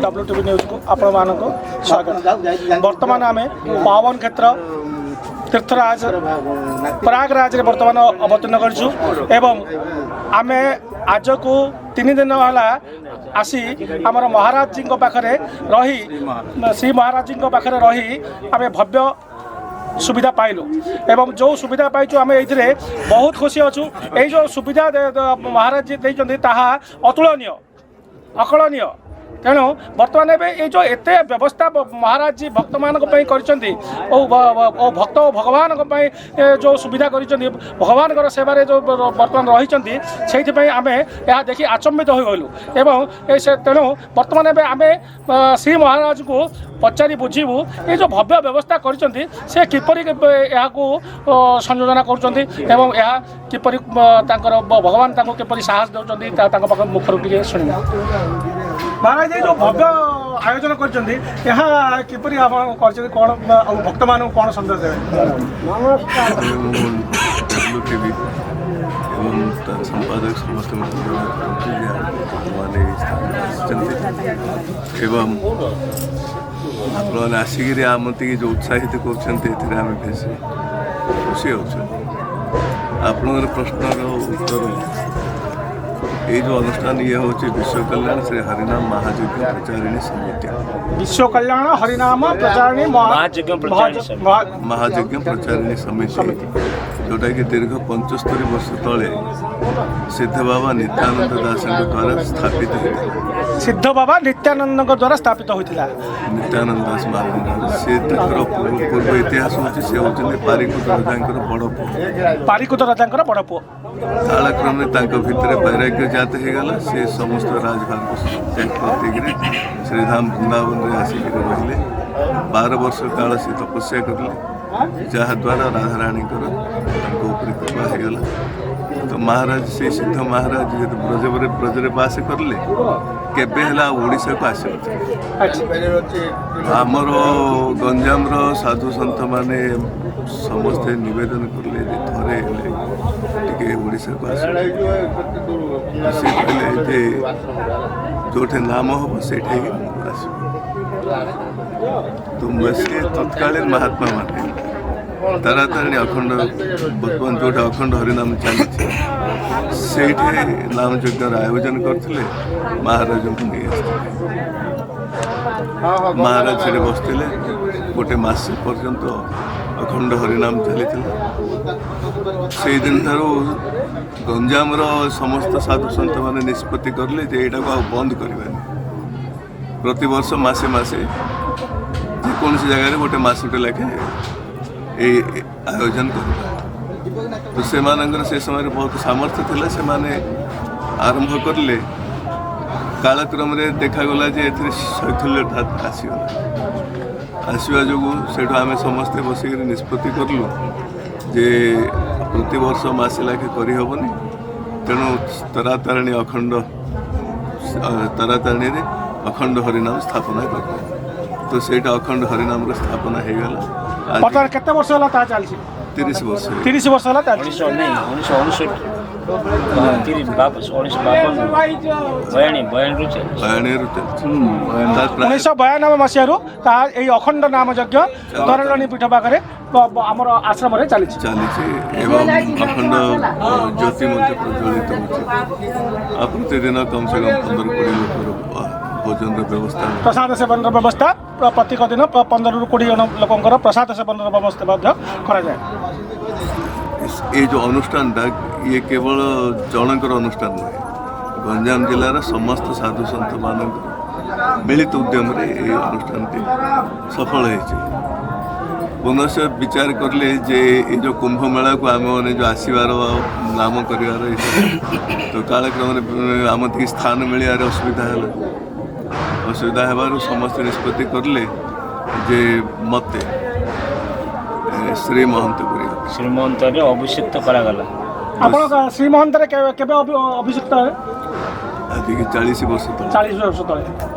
W TV ନ୍ୟୁଜ୍କୁ ଆପଣମାନଙ୍କୁ ସ୍ୱାଗତ। ବର୍ତ୍ତମାନ ଆମେ ପାବନ କ୍ଷେତ୍ର ତୀର୍ଥରାଜ ପ୍ରୟାଗରାଜରେ ବର୍ତ୍ତମାନ ଅବତୀର୍ଣ୍ଣ କରିଛୁ ଏବଂ ଆମେ ଆଜକୁ 3 ଦିନ ହେଲା ଆସି ଆମର ମହାରାଜଜୀଙ୍କ ପାଖରେ ରହି, ଶ୍ରୀ ମହାରାଜଜୀଙ୍କ ପାଖରେ ରହି ଆମେ ଭବ୍ୟ ସୁବିଧା ପାଇଲୁ ଏବଂ ଯେଉଁ ସୁବିଧା ପାଇଛୁ, ଆମେ ଏଇଥିରେ ବହୁତ ଖୁସି ଅଛୁ। ଏଇ ଯେଉଁ ସୁବିଧା ମହାରାଜ ଦେଇଛନ୍ତି, ତାହା ଅତୁଳନୀୟ, ଅକଳନୀୟ। ତେଣୁ ବର୍ତ୍ତମାନ ଏବେ ଏଇ ଯେଉଁ ଏତେ ବ୍ୟବସ୍ଥା ମହାରାଜଜୀ ଭକ୍ତମାନଙ୍କ ପାଇଁ କରିଛନ୍ତି ଓ ଭକ୍ତ ଓ ଭଗବାନଙ୍କ ପାଇଁ ଯେଉଁ ସୁବିଧା କରିଛନ୍ତି, ଭଗବାନଙ୍କର ସେବାରେ ଯେଉଁ ବର୍ତ୍ତମାନ ରହିଛନ୍ତି, ସେଇଥିପାଇଁ ଆମେ ଏହା ଦେଖି ଆଚମ୍ବିତ ହୋଇଗଲୁ। ଏବଂ ଏ ସେ ତେଣୁ ବର୍ତ୍ତମାନ ଏବେ ଆମେ ଶ୍ରୀ ମହାରାଜଙ୍କୁ ପଚାରି ବୁଝିବୁ, ଏ ଯେଉଁ ଭବ୍ୟ ବ୍ୟବସ୍ଥା କରିଛନ୍ତି, ସେ କିପରି ଏହାକୁ ସଂଯୋଜନା କରୁଛନ୍ତି ଏବଂ ଏହା କିପରି ତାଙ୍କର ଭଗବାନ ତାଙ୍କୁ କିପରି ସାହସ ଦେଉଛନ୍ତି, ତାଙ୍କ ପାଖ ମୁଖରୁ ଟିକେ ଶୁଣିବା। ମହାରାଜ, ଏଇ ଯେଉଁ ଭବ୍ୟ ଆୟୋଜନ କରିଛନ୍ତି, ଏହା କିପରି ଆପଣ କରିଛନ୍ତି, କ'ଣ ଆଉ ଭକ୍ତମାନଙ୍କୁ କ'ଣ ସନ୍ଦେଶ ଦେବେ? ମୁଁ ଡବ୍ଲ୍ୟୁ ଟିଭି ଏବଂ ତାର ସମ୍ପାଦକ ସମସ୍ତଙ୍କୁ ଧନ୍ୟବାଦ କରୁଛି ଯେ ଆପଣମାନେ ଏହି ସ୍ଥାନକୁ ଆସିଛନ୍ତି ଏବଂ ଆପଣମାନେ ଆସିକିରି ଆମତିକି ଯେଉଁ ଉତ୍ସାହିତ କରୁଛନ୍ତି, ଏଥିରେ ଆମେ ବେଶୀ ଖୁସି ଅଛୁ। ଆପଣଙ୍କର ପ୍ରଶ୍ନର ଉତ୍ତର, ଏଇ ଯେଉଁ ଅନୁଷ୍ଠାନ, ଇଏ ହେଉଛି ବିଶ୍ୱ କଲ୍ୟାଣ ଶ୍ରୀ ହରିନାମ ମହାଯଜ୍ଞ ପ୍ରଚାରିଣୀ ସମିତି। ବିଶ୍ୱ କଲ୍ୟାଣ ହରିନାମ ପ୍ରଚାରିଣୀ ମହାଯଜ୍ଞ ପ୍ରଚାରିଣୀ ସମିତି। ମହାଯଜ୍ଞ ପ୍ରଚାରିଣୀ ସମିତି, ଯେଉଁଟାକି ଦୀର୍ଘ 75 ବର୍ଷ ତଳେ ସିଦ୍ଧ ବାବା ନିତ୍ୟାନନ୍ଦ ଦାସଙ୍କ ଦ୍ୱାରା ସ୍ଥାପିତ ହୋଇଥିଲା। ସିଦ୍ଧ ବାବା ନିତ୍ୟାନନ୍ଦଙ୍କ ଦ୍ୱାରା ସ୍ଥାପିତ ହୋଇଥିଲା। ନିତ୍ୟାନନ୍ଦ ଦାସ ମହାରାଜ, ସେ ତାଙ୍କର ପୂର୍ବ ଇତିହାସ ହେଉଛି, ସେ ହେଉଛନ୍ତି ପାରିକୁଦ ରାଜାଙ୍କର ବଡ଼ ପୁଅ। ପାରିକୁଦ ରାଜାଙ୍କର ବଡ଼ ପୁଅ। କାଳକ୍ରମେ ତାଙ୍କ ଭିତରେ ବୈରାଗ୍ୟ ଜାତ ହେଇଗଲା। ସେ ସମସ୍ତ ରାଜଭାରକୁ ତ୍ୟାଗ କରିଦେଇକିରି ଶ୍ରୀଧାମ ବୃନ୍ଦାବନରେ ଆସିକିରି ରହିଲେ। 12 ବର୍ଷ କାଳ ସେ ତପସ୍ୟା କଲେ, ଯାହାଦ୍ୱାରା ରାଧାରାଣୀଙ୍କର ତାଙ୍କ ଉପରେ କୃପା ହେଇଗଲା। ତ ମହାରାଜ, ସେ ସିଦ୍ଧ ମହାରାଜ ଯେହେତୁ ବ୍ରଜରେ ବାସ କଲେ, କେବେ ହେଲା ଆଉ ଓଡ଼ିଶାକୁ ଆସିନଥିଲେ। ଆମର ଗଞ୍ଜାମର ସାଧୁ ସନ୍ଥମାନେ ସମସ୍ତେ ନିବେଦନ କଲେ ଯେ ଥରେ ହେଲେ ଟିକେ ଓଡ଼ିଶାକୁ ଆସ। ସେ କହିଲେ ଯେ ଯେଉଁଠି ନାମ ହେବ, ସେଇଠି ହିଁ ମୁଁ ଆସିବି। ତ ସେ ତତ୍କାଳୀନ ମହାତ୍ମା ମାନେ ତାରାତାରିଣୀ ଅଖଣ୍ଡ, ବର୍ତ୍ତମାନ ଯେଉଁଠି ଅଖଣ୍ଡ ହରିନାମ ଚାଲିଛି, ସେଇଠି ନାମ ଯଜ୍ଞର ଆୟୋଜନ କରିଥିଲେ। ମହାରାଜଙ୍କୁ ନେଇ ଆସିଥିଲେ। ମହାରାଜ ସେଠି ବସିଥିଲେ। ଗୋଟେ ମାସ ପର୍ଯ୍ୟନ୍ତ ଅଖଣ୍ଡ ହରିନାମ ଚାଲିଥିଲା। ସେଇ ଦିନଠାରୁ ଗଞ୍ଜାମର ସମସ୍ତ ସାଧୁ ସନ୍ଥମାନେ ନିଷ୍ପତ୍ତି କଲେ ଯେ ଏଇଟାକୁ ଆଉ ବନ୍ଦ କରିବାନି। ପ୍ରତିବର୍ଷ ମାସେ ମାସେ ଯେକୌଣସି ଜାଗାରେ ଗୋଟେ ମାସଟେ ଲେଖେ ଏଇ ଆୟୋଜନ କରିବା। ତ ସେମାନଙ୍କର ସେ ସମୟରେ ବହୁତ ସାମର୍ଥ୍ୟ ଥିଲା, ସେମାନେ ଆରମ୍ଭ କଲେ। କାଳକ୍ରମରେ ଦେଖାଗଲା ଯେ ଏଥିରେ ଶୈଥିଲ୍ୟତା ଆସିଗଲା। ଆସିବା ଯୋଗୁଁ ସେଇଠୁ ଆମେ ସମସ୍ତେ ବସିକରି ନିଷ୍ପତ୍ତି କଲୁ ଯେ ପ୍ରତିବର୍ଷ ମାସେ ଲେଖେ କରିହେବନି, ତେଣୁ ତାରାତାରିଣୀ ଅଖଣ୍ଡ, ତାରାତାରିଣୀରେ ଅଖଣ୍ଡ ହରିନାମ ସ୍ଥାପନା କରିଲେ। ତ ସେଇଟା ଅଖଣ୍ଡ ହରିନାମର ସ୍ଥାପନା ହେଇଗଲା ଆଜି। ବର୍ତ୍ତମାନ କେତେ ବର୍ଷ ହେଲା ତାହା ଚାଲିଛି? 30 ବର୍ଷ ହେଇଗଲା। 30 ବର୍ଷ ହେଲା ଚାଲିଛି। ଉଣେଇଶହ ନାଇଁ, 1959, 1952, 92ରୁ ଚାଲିଛି। 92ରୁ ଚାଲିଛି। ତାର ପ୍ରାୟ 1992 ମସିହାରୁ ତାହା ଏଇ ଅଖଣ୍ଡ ନାମ ଯଜ୍ଞ ତରଙ୍ଗିଣୀ ପୀଠ ପାଖରେ ଆମର ଆଶ୍ରମରେ ଚାଲିଛି। ଚାଲିଛି ଏବଂ ଅଖଣ୍ଡ ଜ୍ୟୋତି ମଧ୍ୟ ପ୍ରଜ୍ୱଳିତ ହେଉଛି ଆଉ ପ୍ରତିଦିନ କମ୍ ସେ କମ୍ 15-20 ଲୋକର ଭୋଜନର ବ୍ୟବସ୍ଥା ମଧ୍ୟ ପ୍ରସାଦ ସେବନର ବ୍ୟବସ୍ଥା, ପ୍ରତ୍ୟେକ ଦିନ 15ରୁ 20 ଜଣ ଲୋକଙ୍କର ପ୍ରସାଦ ସେବନର ବ୍ୟବସ୍ଥା ମଧ୍ୟ କରାଯାଏ। ଏଇ ଯେଉଁ ଅନୁଷ୍ଠାନଟା, ଇଏ କେବଳ ଜଣଙ୍କର ଅନୁଷ୍ଠାନ ନୁହେଁ। ଗଞ୍ଜାମ ଜିଲ୍ଲାର ସମସ୍ତ ସାଧୁ ସନ୍ଥମାନଙ୍କର ମିଳିତ ଉଦ୍ୟମରେ ଏହି ଅନୁଷ୍ଠାନଟି ସଫଳ ହେଇଛି। ପୁନଶ୍ଚ ବିଚାର କଲେ ଯେ ଏଇ ଯେଉଁ କୁମ୍ଭ ମେଳାକୁ ଆମେମାନେ ଯେଉଁ ଆସିବାର, ନାମ କରିବାର ଏସବୁ, ତ କାଳକ୍ରମରେ ଆମ ଟିକେ ସ୍ଥାନ ମିଳିବାରେ ଅସୁବିଧା ହେଲା। ଅସୁବିଧା ହେବାରୁ ସମସ୍ତେ ନିଷ୍ପତ୍ତି କଲେ ଯେ ମୋତେ ଶ୍ରୀ ମହନ୍ତ କରିବା। ଶ୍ରୀମହନ୍ତରେ ଅଭିଷିକ୍ତ କରାଗଲା। ଆପଣ ଶ୍ରୀମହନ୍ତରେ କେବେ ଅଭିଷିକ୍ତ ହେଲେ? ଆଜିକି 40 ବର୍ଷ ତଳେ। 40 ବର୍ଷ ତଳେ।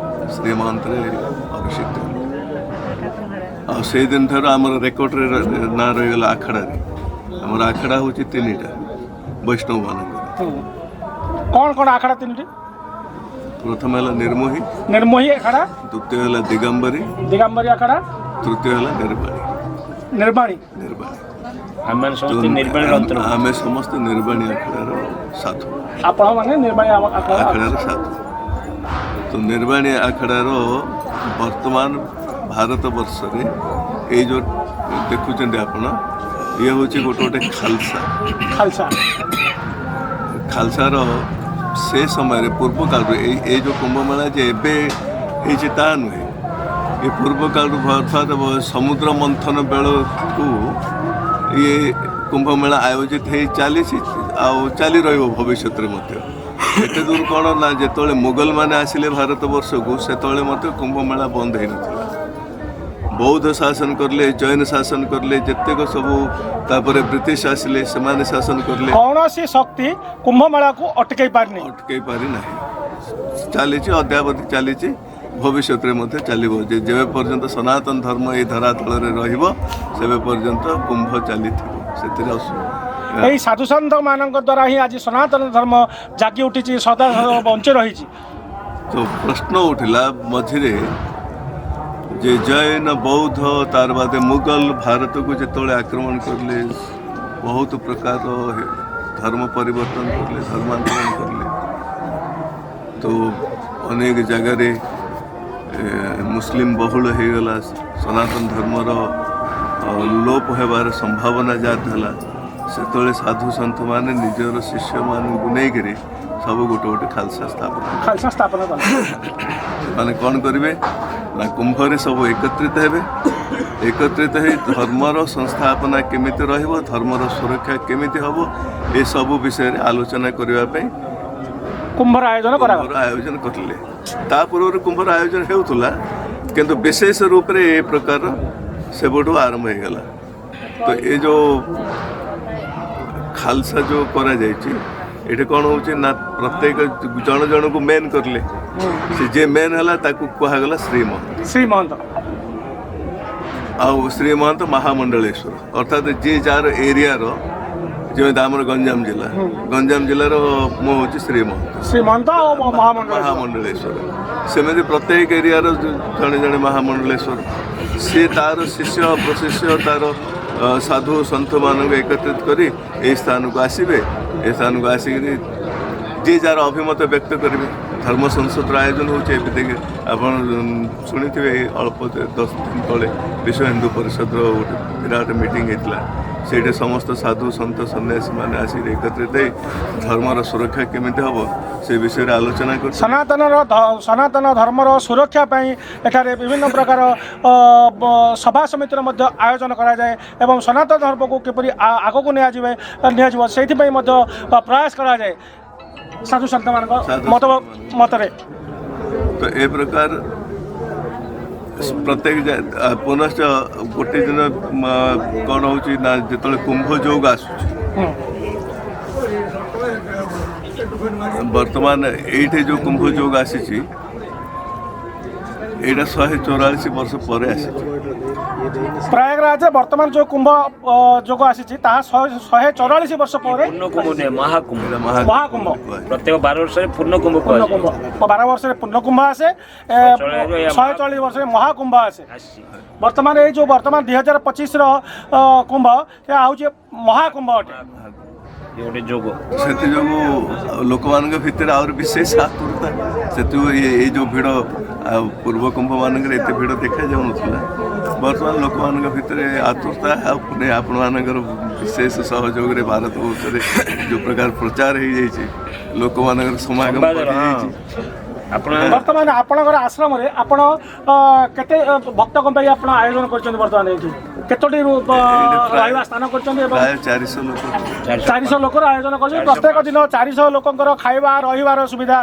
ଶ୍ରୀ ମହନ୍ତରେ ଅଭିଷିକ୍ତ ହେଲେ ଆଉ ସେଇ ଦିନଠାରୁ ଆମର ରେକର୍ଡ଼ରେ ନାଁ ରହିଗଲା ଆଖଡ଼ାରେ। ଆମର ଆଖଡ଼ା ହେଉଛି ତିନିଟା ବୈଷ୍ଣବମାନଙ୍କର। କ'ଣ କ'ଣ ଆଖଡ଼ା ତିନିଟି? ପ୍ରଥମ ହେଲା ନିର୍ମୋହୀ, ନିର୍ମୋହୀ ଆଖଡ଼ା, ଦ୍ୱିତୀୟ ହେଲା ଦିଗମ୍ବରୀ, ଦିଗମ୍ବରୀ ଆଖଡ଼ା, ତୃତୀୟ ହେଲା ନିର୍ବାଣୀ। ନିର୍ବାଣୀ। ନିର୍ବାଣୀ। ଆମେମାନେ ସମସ୍ତେ ନିର୍ବାଣୀର ଅନ୍ତର୍ଭୁକ୍ତ। ଆମେ ସମସ୍ତେ ନିର୍ବାଣୀ ଆଖଡ଼ାର ସାଧୁ। ଆପଣମାନେ ନିର୍ବାଣୀ ଆଖଡ଼ା। ଆଖଡ଼ାର ସାଧୁ। ତ ନିର୍ବାଣୀ ଆଖଡ଼ାର ବର୍ତ୍ତମାନ ଭାରତ ବର୍ଷରେ ଏଇ ଯେଉଁ ଦେଖୁଛନ୍ତି ଆପଣ, ଇଏ ହେଉଛି ଗୋଟେ ଗୋଟେ ଖାଲସା। ଖାଲସା। ଖାଲସାର ସେ ସମୟରେ ପୂର୍ବ କାଳରୁ ଏଇ ଯେଉଁ କୁମ୍ଭମେଳା ଯେ ଏବେ ହେଇଛି ତାହା ନୁହେଁ, ଏ ପୂର୍ବ କାଳରୁ ଅର୍ଥାତ୍ ସମୁଦ୍ର ମନ୍ଥନ ବେଳକୁ ଇଏ କୁମ୍ଭମେଳା ଆୟୋଜିତ ହେଇ ଚାଲିଛି ଆଉ ଚାଲି ରହିବ ଭବିଷ୍ୟତରେ ମଧ୍ୟ। ଏତେ ଦୂର କ'ଣ ନା, ଯେତେବେଳେ ମୋଗଲମାନେ ଆସିଲେ ଭାରତବର୍ଷକୁ, ସେତେବେଳେ ମଧ୍ୟ କୁମ୍ଭମେଳା ବନ୍ଦ ହେଇନଥିଲା। ବୌଦ୍ଧ ଶାସନ କଲେ, ଜୈନ ଶାସନ କଲେ, ଯେତେକ ସବୁ, ତାପରେ ବ୍ରିଟିଶ ଆସିଲେ, ସେମାନେ ଶାସନ କଲେ। କୌଣସି ଶକ୍ତି କୁମ୍ଭମେଳାକୁ ଅଟକେଇ ପାରିନି। ଅଟକେଇ ପାରିନାହିଁ। ଚାଲିଛି, ଅଦ୍ୟାବଧି ଚାଲିଛି, ଭବିଷ୍ୟତରେ ମଧ୍ୟ ଚାଲିବ। ଯେ ଯେବେ ପର୍ଯ୍ୟନ୍ତ ସନାତନ ଧର୍ମ ଏଇ ଧରାତଳରେ ରହିବ, ସେବେ ପର୍ଯ୍ୟନ୍ତ କୁମ୍ଭ ଚାଲିଥିବ, ସେଥିରେ ଏହି ସାଧୁସନ୍ଥ ମାନଙ୍କ ଦ୍ୱାରା ହିଁ ଆଜି ସନାତନ ଧର୍ମ ଜାଗି ଉଠିଛି, ସଦା ବଞ୍ଚି ରହିଛି। ତ ପ୍ରଶ୍ନ ଉଠିଲା ମଝିରେ ଯେ ଜୈନ, ବୌଦ୍ଧ, ତାର ବାଦେ ମୁଗଲ ଭାରତକୁ ଯେତେବେଳେ ଆକ୍ରମଣ କଲେ, ବହୁତ ପ୍ରକାର ଧର୍ମ ପରିବର୍ତ୍ତନ କଲେ, ଧର୍ମାନ୍ତରଣ କଲେ, ତ ଅନେକ ଜାଗାରେ ମୁସଲିମ ବହୁଳ ହେଇଗଲା, ସନାତନ ଧର୍ମର ଲୋପ ହେବାର ସମ୍ଭାବନା ଜାତ ହେଲା। ସେତେବେଳେ ସାଧୁ ସନ୍ଥମାନେ ନିଜର ଶିଷ୍ୟମାନଙ୍କୁ ନେଇକରି ସବୁ ଗୋଟେ ଗୋଟେ ଖାଲସା ସ୍ଥାପନ କଲେ। ଖାଲସା ସ୍ଥାପନ କଲେ। ସେମାନେ କ'ଣ କରିବେ ନା, କୁମ୍ଭରେ ସବୁ ଏକତ୍ରିତ ହେବେ। ଏକତ୍ରିତ ହେଇ ଧର୍ମର ସଂସ୍ଥାପନା କେମିତି ରହିବ, ଧର୍ମର ସୁରକ୍ଷା କେମିତି ହେବ, ଏସବୁ ବିଷୟରେ ଆଲୋଚନା କରିବା ପାଇଁ କୁମ୍ଭର ଆୟୋଜନ କରାଗଲା। କୁମ୍ଭର ଆୟୋଜନ କରିଲେ। ତା ପୂର୍ବରୁ କୁମ୍ଭର ଆୟୋଜନ ହେଉଥିଲା, କିନ୍ତୁ ବିଶେଷ ରୂପରେ ଏ ପ୍ରକାର ସେବେଠୁ ଆରମ୍ଭ ହେଇଗଲା। ତ ଏ ଯେଉଁ ଖାଲସା ଯେଉଁ କରାଯାଇଛି, ଏଠି କ'ଣ ହେଉଛି ନା, ପ୍ରତ୍ୟେକ ଜଣ ଜଣକୁ ମେନ୍ କଲେ। ସେ ଯିଏ ମେନ୍ ହେଲା, ତାକୁ କୁହାଗଲା ଶ୍ରୀ ମହନ୍ତ। ଶ୍ରୀ ମହନ୍ତ। ଆଉ ଶ୍ରୀ ମହନ୍ତ ମହାମଣ୍ଡଳେଶ୍ୱର, ଅର୍ଥାତ୍ ଯିଏ ଯାହାର ଏରିଆର, ଯେମିତି ଆମର ଗଞ୍ଜାମ ଜିଲ୍ଲା, ଗଞ୍ଜାମ ଜିଲ୍ଲାର ମୁଁ ହେଉଛି ଶ୍ରୀ ମହନ୍ତ। ଶ୍ରୀ ମହନ୍ତ ଆଉ ମହାମଣ୍ଡଳ। ମହାମଣ୍ଡଳେଶ୍ୱର। ସେମିତି ପ୍ରତ୍ୟେକ ଏରିଆର ଜଣେ ଜଣେ ମହାମଣ୍ଡଳେଶ୍ୱର, ସିଏ ତାର ଶିଷ୍ୟ ପ୍ରଶିଷ୍ୟ, ତାର ସାଧୁ ସନ୍ଥମାନଙ୍କୁ ଏକତ୍ରିତ କରି ଏହି ସ୍ଥାନକୁ ଆସିବେ। ଏ ସ୍ଥାନକୁ ଆସିକିରି ଯିଏ ଯାହାର ଅଭିମତ ବ୍ୟକ୍ତ କରିବେ। ଧର୍ମ ସଂସଦର ଆୟୋଜନ ହେଉଛି। ଏବେ ଦେଖେ ଆପଣ ଶୁଣିଥିବେ, ଏଇ ଅଳ୍ପ 10 ଦିନ ତଳେ ବିଶ୍ୱ ହିନ୍ଦୁ ପରିଷଦର ଗୋଟେ ବିରାଟ ମିଟିଂ ହେଇଥିଲା। ସେଇଠି ସମସ୍ତ ସାଧୁ ସନ୍ଥ ସନ୍ନ୍ୟାସୀମାନେ ଆସିକି ଏକତ୍ରିତ ହେଇ ଧର୍ମର ସୁରକ୍ଷା କେମିତି ହେବ, ସେ ବିଷୟରେ ଆଲୋଚନା କରୁଛନ୍ତି। ସନାତନ ଧର୍ମର ସୁରକ୍ଷା ପାଇଁ ଏଠାରେ ବିଭିନ୍ନ ପ୍ରକାର ସଭା ସମିତିର ମଧ୍ୟ ଆୟୋଜନ କରାଯାଏ ଏବଂ ସନାତନ ଧର୍ମକୁ କିପରି ଆଗକୁ ନିଆଯିବ, ସେଇଥିପାଇଁ ମଧ୍ୟ ପ୍ରୟାସ କରାଯାଏ ସାଧୁ ସନ୍ଥମାନଙ୍କ ସାଧୁ ମତ ସନ୍ଥମାନଙ୍କ। ମତରେ। ତ ଏ ପ୍ରକାର ପ୍ରତ୍ୟେକ ପୁନଶ୍ଚ ଗୋଟେ ଦିନ କ'ଣ ହେଉଛି ନା, ଯେତେବେଳେ କୁମ୍ଭ ଯୋଗ ଆସୁଛି, ବର୍ତ୍ତମାନ ଏଇଠି ଯେଉଁ କୁମ୍ଭ ଯୋଗ ଆସିଛି, ଏଇଟା 144 ବର୍ଷ ପରେ ଆସିଛି। ପ୍ରୟାଗରାଜରେ ବର୍ତ୍ତମାନ ଯେଉଁ କୁମ୍ଭ ଯୋଗ ଆସିଛି, ତାହା 144 ବର୍ଷ ପରେ। ପୂର୍ଣ୍ଣ କୁମ୍ଭ ନୁହେଁ, ମହାକୁମ୍ଭ। ଏଇଟା ମହାକୁମ୍ଭ ମହାକୁମ୍ଭ। କୁହାଯାଏ। ପ୍ରତ୍ୟେକ 12 ବର୍ଷରେ ପୂର୍ଣ୍ଣ କୁମ୍ଭ ପୂର୍ଣ୍ଣ କୁହାଯାଏ। କୁମ୍ଭ। 12 ବର୍ଷରେ ପୂର୍ଣ୍ଣ କୁମ୍ଭ ଆସେ, 144 ବର୍ଷରେ ମହାକୁମ୍ଭ ଆସେ। ଆସିଛି। ବର୍ତ୍ତମାନ ଏଇ ଯେଉଁ ବର୍ତ୍ତମାନ 2025ର କୁମ୍ଭ, ସେ ହେଉଛି ମହାକୁମ୍ଭ ଅଟେ। ଇଏ ଗୋଟେ ଯୋଗ। ସେଥିଯୋଗୁଁ ଲୋକମାନଙ୍କ ଭିତରେ ଆହୁରି ବିଶେଷ ଆତୁରତା। ସେଥିଯୋଗୁଁ ଏଇ ଯେଉଁ ଭିଡ଼, ଆଉ ପୂର୍ବ କୁମ୍ଭ ମାନଙ୍କରେ ଏତେ ଭିଡ଼ ଦେଖାଯାଉନଥିଲା। ବର୍ତ୍ତମାନ ଲୋକମାନଙ୍କ ଭିତରେ ଆତୁରତା, ଆଉ ପୁଣି ଆପଣମାନଙ୍କର ବିଶେଷ ସହଯୋଗରେ ଭାରତ ବର୍ଷରେ ଯେଉଁ ପ୍ରକାର ପ୍ରଚାର ହେଇଯାଇଛି, ଲୋକମାନଙ୍କର ସମାଗମ ସମ୍ବାଦର, ବଢ଼ିଯାଇଛି। ଆପଣ ବର୍ତ୍ତମାନ ଆପଣଙ୍କର ଆଶ୍ରମରେ ଆପଣ କେତେ ଭକ୍ତଙ୍କ ପାଇଁ ଆପଣ ଆୟୋଜନ କରିଛନ୍ତି? ବର୍ତ୍ତମାନ ଏଇଠି କେତୋଟି ଏଇଠି ରହିବା ସ୍ଥାନ କରିଛନ୍ତି ଏବଂ ପ୍ରାୟ 400 ଲୋକ। 400 ଲୋକର ଆୟୋଜନ କରିଛନ୍ତି। ପ୍ରତ୍ୟେକ ଦିନ 400 ଲୋକଙ୍କର ଖାଇବା ରହିବାର ସୁବିଧା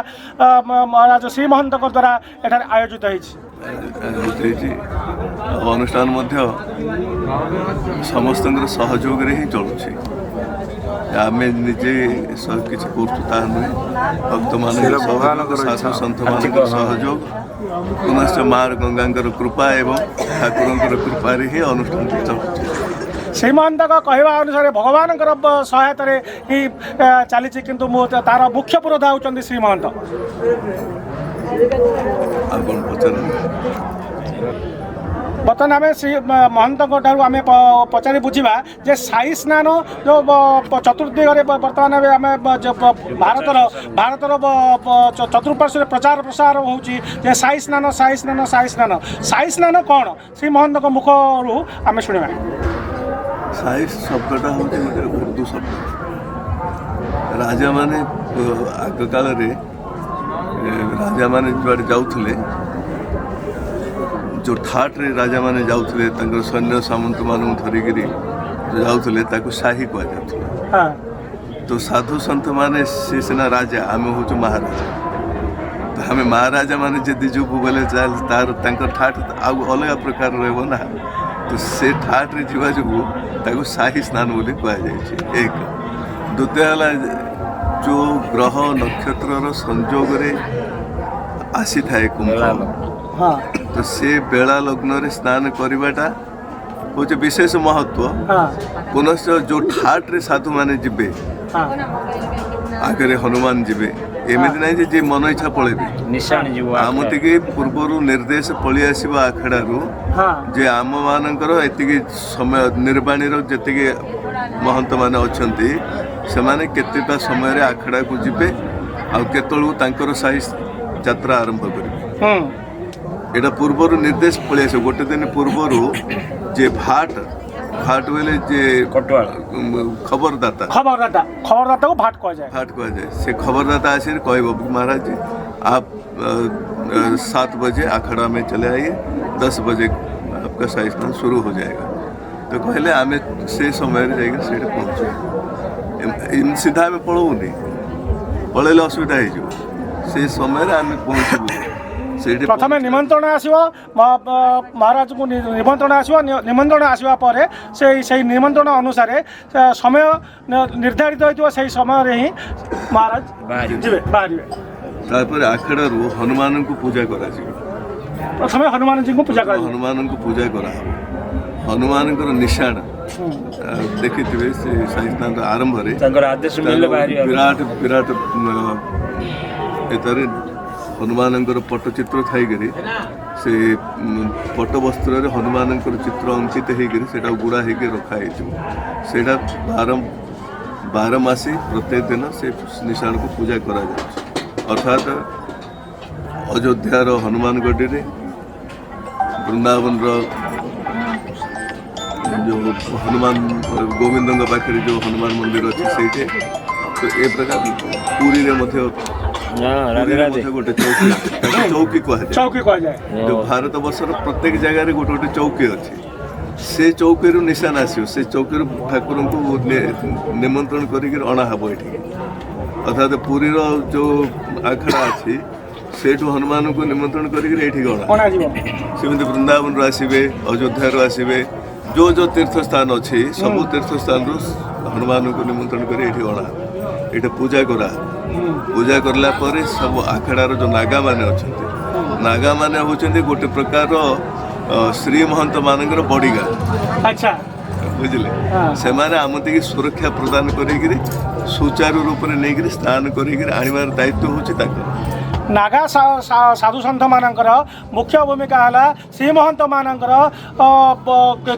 ମହାରାଜ ଶ୍ରୀ ମହନ୍ତଙ୍କ ଦ୍ୱାରା ଏଠାରେ ଆୟୋଜିତ ହେଇଛି। ଆୟୋଜିତ ହେଇଛି ଆଉ ଅନୁଷ୍ଠାନ ମଧ୍ୟ ସମସ୍ତଙ୍କର ସହଯୋଗରେ ହିଁ ଚଳୁଛି। ଆମେ ନିଜେ ସବୁ କିଛି କରୁଛୁ ତାହା ନୁହେଁ। ଭକ୍ତମାନଙ୍କର ସହଯୋଗ, ସାଧୁ ସନ୍ଥମାନଙ୍କର ସହଯୋଗ, ପୁନଶ୍ଚ ମା ଗଙ୍ଗାଙ୍କର କୃପା ଏବଂ ଠାକୁରଙ୍କର କୃପାରେ ହିଁ ଅନୁଷ୍ଠାନଟି ଚଳୁଛି। ଶ୍ରୀମହନ୍ତଙ୍କ କହିବା ଅନୁସାରେ ଭଗବାନଙ୍କର ସହାୟତାରେ ହିଁ ଚାଲିଛି, କିନ୍ତୁ ମୁଁ ତାର ମୁଖ୍ୟ ପୁରୋଧା ହେଉଛନ୍ତି ଶ୍ରୀମହନ୍ତ। ଆଉ କ'ଣ ପଚାରନ୍ତୁ? ବର୍ତ୍ତମାନ ଆମେ ଶ୍ରୀ ମହନ୍ତଙ୍କ ଠାରୁ ଆମେ ପଚାରି ବୁଝିବା ଯେ ସାଇ ସ୍ନାନ ଯେଉଁ ଚତୁର୍ଦିଗରେ ବର୍ତ୍ତମାନ ଏବେ ଆମେ ଭାରତର ଚତୁଃପାର୍ଶ୍ୱରେ ପ୍ରଚାର ପ୍ରସାର ହେଉଛି ଯେ ସାଇ ସ୍ନାନ, ସାଇ ସ୍ନାନ, ସାଇ ସ୍ନାନ। ସାଇ ସ୍ନାନ କ'ଣ, ଶ୍ରୀ ମହନ୍ତଙ୍କ ମୁଖରୁ ଆମେ ଶୁଣିବା। ସାଇ ଶବ୍ଦଟା ହେଉଛି ଗୋଟେ ଉର୍ଦ୍ଦୁ ଶବ୍ଦ। ରାଜାମାନେ ଆଗ କାଳରେ ରାଜାମାନେ ଯୁଆଡ଼େ ଯାଉଥିଲେ, ଯେଉଁ ଠାଟରେ ରାଜାମାନେ ଯାଉଥିଲେ, ତାଙ୍କର ସୈନ୍ୟ ସାମନ୍ତମାନଙ୍କୁ ଧରିକିରି ଯୋଉ ଯାଉଥିଲେ, ତାକୁ ସାହି କୁହାଯାଉଥିଲା। ତ ସାଧୁ ସନ୍ଥମାନେ ସେ ସିନା ରାଜା, ଆମେ ହେଉଛୁ ମହାରାଜା। ତ ଆମେ ମହାରାଜା ମାନେ ଯଦି ଯିବୁ ବୋଲେ ତାହେଲେ ତାର ତାଙ୍କ ଠାଟ ଆଉ ଅଲଗା ପ୍ରକାର ରହିବ ନା। ତ ସେ ଠାଟରେ ଯିବା ଯୋଗୁଁ ତାକୁ ସାହି ସ୍ନାନ ବୋଲି କୁହାଯାଇଛି, ଏକ। ଦ୍ୱିତୀୟ ହେଲା ଯେଉଁ ଗ୍ରହ ନକ୍ଷତ୍ରର ସଂଯୋଗରେ ଆସିଥାଏ କୁମ୍ଭ, ତ ସେ ବେଳା ଲଗ୍ନରେ ସ୍ନାନ କରିବାଟା ହେଉଛି ବିଶେଷ ମହତ୍ଵ। ପୁନଶ୍ଚ ଯେଉଁ ଠାଟରେ ସାଧୁମାନେ ଯିବେ, ଆଗରେ ହନୁମାନ ଯିବେ। ଏମିତି ନାହିଁ ଯେ ଯିଏ ମନ ଇଚ୍ଛା ପଳେଇବେ। ନିଶାଣ ଯିବ। ଆମ ଟିକେ ପୂର୍ବରୁ ନିର୍ଦ୍ଦେଶ ପଳେଇ ଆସିବ ଆଖଡ଼ାରୁ ଯେ ଆମମାନଙ୍କର ଏତିକି ସମୟ, ନିର୍ବାଣୀର ଯେତିକି ମହନ୍ତମାନେ ଅଛନ୍ତି, ସେମାନେ କେତେଟା ସମୟରେ ଆଖଡ଼ାକୁ ଯିବେ ଆଉ କେତେବେଳକୁ ତାଙ୍କର ସାହି ଯାତ୍ରା ଆରମ୍ଭ କରିବେ, ଏଇଟା ପୂର୍ବରୁ ନିର୍ଦ୍ଦେଶ ପଳେଇ ଆସିବ ଗୋଟେ ଦିନ ପୂର୍ବରୁ। ଯେ ଭାଟ, ଭାଟ ବୋଇଲେ ଯେ କଟୁଆଳ। ଖବରଦାତା। ଖବରଦାତା, ଖବରଦାତାକୁ ଭାଟ କୁହାଯାଏ। ଭାଟ କୁହାଯାଏ। ସେ ଖବରଦାତା ଆସିକି କହିବ, "महाराज जी, आप 7 बजे अखाड़ा में चले आइए, 10 बजे आपका शाही स्नान शुरू हो जाएगा।" ତ କହିଲେ ଆମେ ସେ ସମୟରେ ଯାଇକି ସେଇଠି ପହଞ୍ଚିବୁ। ଏମିତି ସିଧା ଆମେ ପଳଉନି, ପଳେଇଲେ ଅସୁବିଧା ହେଇଯିବ। ସେ ସମୟରେ ଆମେ ପହଞ୍ଚିବୁ ସେଇଠି। ପ୍ରଥମେ ନିମନ୍ତ୍ରଣ ଆସିବ, ମହାରାଜଙ୍କୁ ନିମନ୍ତ୍ରଣ ଆସିବ। ନିମନ୍ତ୍ରଣ ଆସିବା ପରେ ସେଇ ସେଇ ନିମନ୍ତ୍ରଣ ଅନୁସାରେ ସେ ସମୟ ନିର୍ଦ୍ଧାରିତ ହୋଇଥିବ, ସେଇ ସମୟରେ ହିଁ ମହାରାଜ ବାହାରିବେ। ଯିବେ, ବାହାରିବେ। ତାପରେ ଆଖଡ଼ାରୁ ହନୁମାନଙ୍କୁ ପୂଜା କରାଯିବ। ପ୍ରଥମେ ହନୁମାନଜୀଙ୍କୁ ପୂଜା କରାଯିବ। ହନୁମାନଙ୍କୁ ପୂଜା କରାହବ। ହନୁମାନଙ୍କର ନିଶାଣ ଦେଖିଥିବେ, ସେ ସାହି ସ୍ନାନର ଆରମ୍ଭରେ ତାଙ୍କର ଆଦେଶ ମିଳିଲେ ତାର ବାହାରିବା। ବିରାଟ ବିରାଟ ଏତରେ ହନୁମାନଙ୍କର ପଟ୍ଟଚିତ୍ର ଥାଇକରି, ସେ ପଟ୍ଟ ବସ୍ତ୍ରରେ ହନୁମାନଙ୍କର ଚିତ୍ର ଅଙ୍କିତ ହେଇକରି ସେଇଟା ଗୁଡ଼ା ହେଇକି ରଖା ହେଇଥିବ। ସେଇଟା 12 ମାସି ପ୍ରତ୍ୟେକ ଦିନ ସେ ନିଶାଣକୁ ପୂଜା କରାଯାଉଛି। ଅର୍ଥାତ୍ ଅଯୋଧ୍ୟାର ହନୁମାନଗଡ଼ିରେ, ବୃନ୍ଦାବନର ଯେଉଁ ହନୁମାନ ଗୋବିନ୍ଦଙ୍କ ପାଖରେ ଯେଉଁ ହନୁମାନ ମନ୍ଦିର ଅଛି ସେଇଠି, ତ ଏ ପ୍ରକାର ପୁରୀରେ ମଧ୍ୟ ରାଧେ ପୁରୀରେ ରାଧେ। ମଧ୍ୟ ଗୋଟେ ଚୌକି ଅଛି। ତାକୁ ଚୌକି କୁହାଯାଏ। ଚୌକି କୁହାଯାଏ। ଯୋଉ ଭାରତ ବର୍ଷର ପ୍ରତ୍ୟେକ ଜାଗାରେ ଗୋଟେ ଗୋଟେ ଚୌକି ଅଛି, ସେ ଚୌକିରୁ ନିଶାନ ଆସିବ। ସେ ଚୌକିରୁ ଠାକୁରଙ୍କୁ ନିମନ୍ତ୍ରଣ କରିକି ଅଣା ହବ ଏଠିକି। ଅର୍ଥାତ୍ ପୁରୀର ଯୋଉ ଆଖଡ଼ା ଅଛି, ସେଇଠୁ ହନୁମାନଙ୍କୁ ନିମନ୍ତ୍ରଣ କରିକି ଏଇଠିକି ଅଣା। ଅଣାଯିବ। ସେମିତି ବୃନ୍ଦାବନରୁ ଆସିବେ, ଅଯୋଧ୍ୟାରୁ ଆସିବେ, ଯୋଉ ଯୋଉ ତୀର୍ଥସ୍ଥାନ ଅଛି, ସବୁ ତୀର୍ଥସ୍ଥାନରୁ ହନୁମାନଙ୍କୁ ନିମନ୍ତ୍ରଣ କରି ଏଇଠି ଅଣା। ଏଇଠି ପୂଜା କରା। ପୂଜା କଲା ପରେ ସବୁ ଆଖଡ଼ାର ଯୋଉ ନାଗାମାନେ ଅଛନ୍ତି, ନାଗାମାନେ ହେଉଛନ୍ତି ଗୋଟେ ପ୍ରକାର ଶ୍ରୀ ମହନ୍ତ ମାନଙ୍କର ବଡ଼ିଗାର୍ଡ। ବୁଝିଲେ? ହଁ। ସେମାନେ ଆମତିକି ସୁରକ୍ଷା ପ୍ରଦାନ କରିକିରି ସୁଚାରୁ ରୂପରେ ନେଇକିରି ସ୍ନାନ କରିକିରି ଆଣିବାର ଦାୟିତ୍ୱ ହେଉଛି ତାଙ୍କର। ନାଗା ସାଧୁ ସନ୍ଥ ମାନଙ୍କର ମୁଖ୍ୟ ଭୂମିକା ହେଲା ଶ୍ରୀମହନ୍ତ ମାନଙ୍କର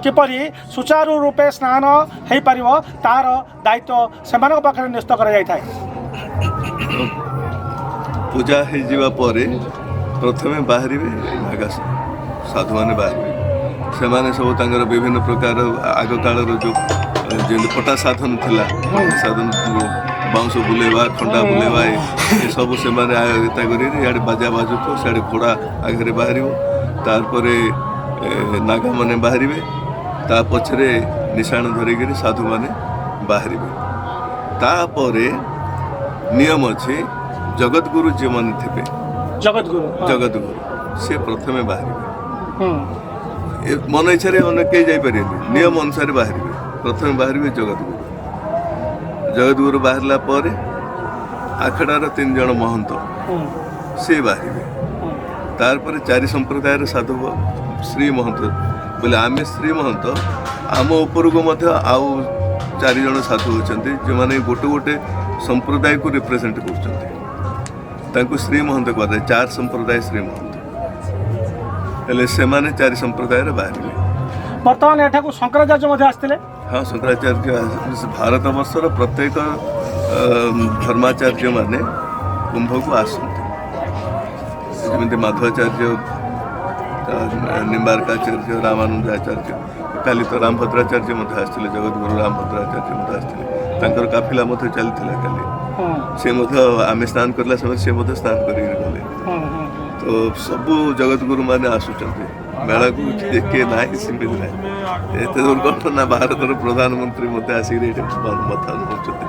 କିପରି ସୁଚାରୁ ରୂପେ ସ୍ନାନ ହେଇପାରିବ, ତାର ଦାୟିତ୍ୱ ସେମାନଙ୍କ ପାଖରେ ନ୍ୟସ୍ତ କରାଯାଇଥାଏ। ପୂଜା ହେଇଯିବା ପରେ ପ୍ରଥମେ ବାହାରିବେ ନାଗା ସାଧୁମାନେ ବାହାରିବେ। ସେମାନେ ସବୁ ତାଙ୍କର ବିଭିନ୍ନ ପ୍ରକାର ଆଗ କାଳର ଯେଉଁ ଯେମିତି ପଟା ସାଧନ ଥିଲା, ସାଧନ, ବାଉଁଶ ବୁଲେଇବା, ଖଣ୍ଡା ବୁଲେଇବା, ଏସବୁ ସେମାନେ ଏତା କରି ଇଆଡ଼େ ବାଜା ବାଜୁଥିବ, ସିଆଡ଼େ ଘୋଡ଼ା ଆଗରେ ବାହାରିବ। ତାପରେ ନାଗାମାନେ ବାହାରିବେ, ତା ପଛରେ ନିଶାଣ ଧରିକିରି ସାଧୁମାନେ ବାହାରିବେ। ତାପରେ ନିୟମ ଅଛି, ଜଗତଗୁରୁ ଯେଉଁମାନେ ଥିବେ, ଜଗତଗୁରୁ, ହଁ। ଜଗତଗୁରୁ ସେ ପ୍ରଥମେ ବାହାରିବେ। ଏ ମନ ଇଚ୍ଛାରେ ଅନ୍ୟ କେହି ଯାଇପାରିବେନି, ନିୟମ ଅନୁସାରେ ବାହାରିବେ। ପ୍ରଥମେ ବାହାରିବେ ଜଗତଗୁରୁ। ଜଗତଗୁରୁ ବାହାରିଲା ପରେ ଆଖଡ଼ାର ତିନି ଜଣ ମହନ୍ତ ସେ ବାହାରିବେ। ତାପରେ ଚାରି ସମ୍ପ୍ରଦାୟର ସାଧୁ ଶ୍ରୀ ମହନ୍ତ ବୋଲେ ଆମେ ଶ୍ରୀ ମହନ୍ତ, ଆମ ଉପରକୁ ମଧ୍ୟ ଆଉ ଚାରି ଜଣ ସାଧୁ ଅଛନ୍ତି, ଯେଉଁମାନେ ଗୋଟେ ଗୋଟେ ସମ୍ପ୍ରଦାୟକୁ ରିପ୍ରେଜେଣ୍ଟ କରୁଛନ୍ତି। ତାଙ୍କୁ ଶ୍ରୀମହନ୍ତ କୁହାଯାଏ। ଚାରି ସମ୍ପ୍ରଦାୟ ଶ୍ରୀମହନ୍ତ ହେଲେ ସେମାନେ ଚାରି ସମ୍ପ୍ରଦାୟରେ ବାହାରିଲେ। ବର୍ତ୍ତମାନ ଏଠାକୁ ଶଙ୍କରାଚାର୍ଯ୍ୟ ମଧ୍ୟ ଆସିଥିଲେ। ହଁ, ଶଙ୍କରାଚାର୍ଯ୍ୟ, ଭାରତ ବର୍ଷର ପ୍ରତ୍ୟେକ ଧର୍ମାଚାର୍ଯ୍ୟ ମାନେ କୁମ୍ଭକୁ ଆସନ୍ତି। ଯେମିତି ମାଧ୍ୱାଚାର୍ଯ୍ୟ, ନିମ୍ବାର୍କାଚାର୍ଯ୍ୟ, ରାମାନୁଜାଚାର୍ଯ୍ୟ, କାଲି ତ ରାମଭଦ୍ରାଚାର୍ଯ୍ୟ ମଧ୍ୟ ଆସିଥିଲେ। ଜଗତଗୁରୁ ରାମଭଦ୍ରାଚାର୍ଯ୍ୟ ମଧ୍ୟ ଆସିଥିଲେ। ତାଙ୍କର କାଫିଲା ମଧ୍ୟ ଚାଲିଥିଲା କାଲି। ସେ ମଧ୍ୟ, ଆମେ ସ୍ନାନ କରିଲା ସମୟରେ ସେ ମଧ୍ୟ ସ୍ନାନ କରିକି ଗଲେ। ହୁଁ, ହୁଁ, ତ ସବୁ ଜଗତଗୁରୁ ମାନେ ଆସୁଛନ୍ତି ମେଳାକୁ। କିଏ ନାହିଁ ସେମିତି ନାହିଁ। ଏତେ ଦୁର୍ଘଟଣା ନା, ଭାରତର ପ୍ରଧାନମନ୍ତ୍ରୀ ମଧ୍ୟ ଆସିକିରି ଏଠି ମଥା ନଉଛନ୍ତି।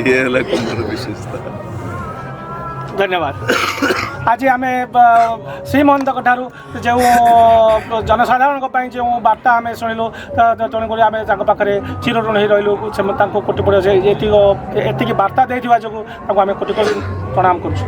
ଇଏ ହେଲା କୁମ୍ଭର ବିଶେଷତା। ଧନ୍ୟବାଦ। ଆଜି ଆମେ ଶ୍ରୀମହନ୍ତଙ୍କ ଠାରୁ ଯେଉଁ ଜନସାଧାରଣଙ୍କ ପାଇଁ ଯେଉଁ ବାର୍ତ୍ତା ଆମେ ଶୁଣିଲୁ, ତେଣୁକରି ଆମେ ତାଙ୍କ ପାଖରେ ଚିରଋଣ ହେଇ ରହିଲୁ। ସେ ତାଙ୍କୁ କୋଟି କୋଟି, ସେ ଏତିକି ଏତିକି ବାର୍ତ୍ତା ଦେଇଥିବା ଯୋଗୁଁ ତାଙ୍କୁ ଆମେ କୋଟି କୋଟି ପ୍ରଣାମ କରୁଛୁ।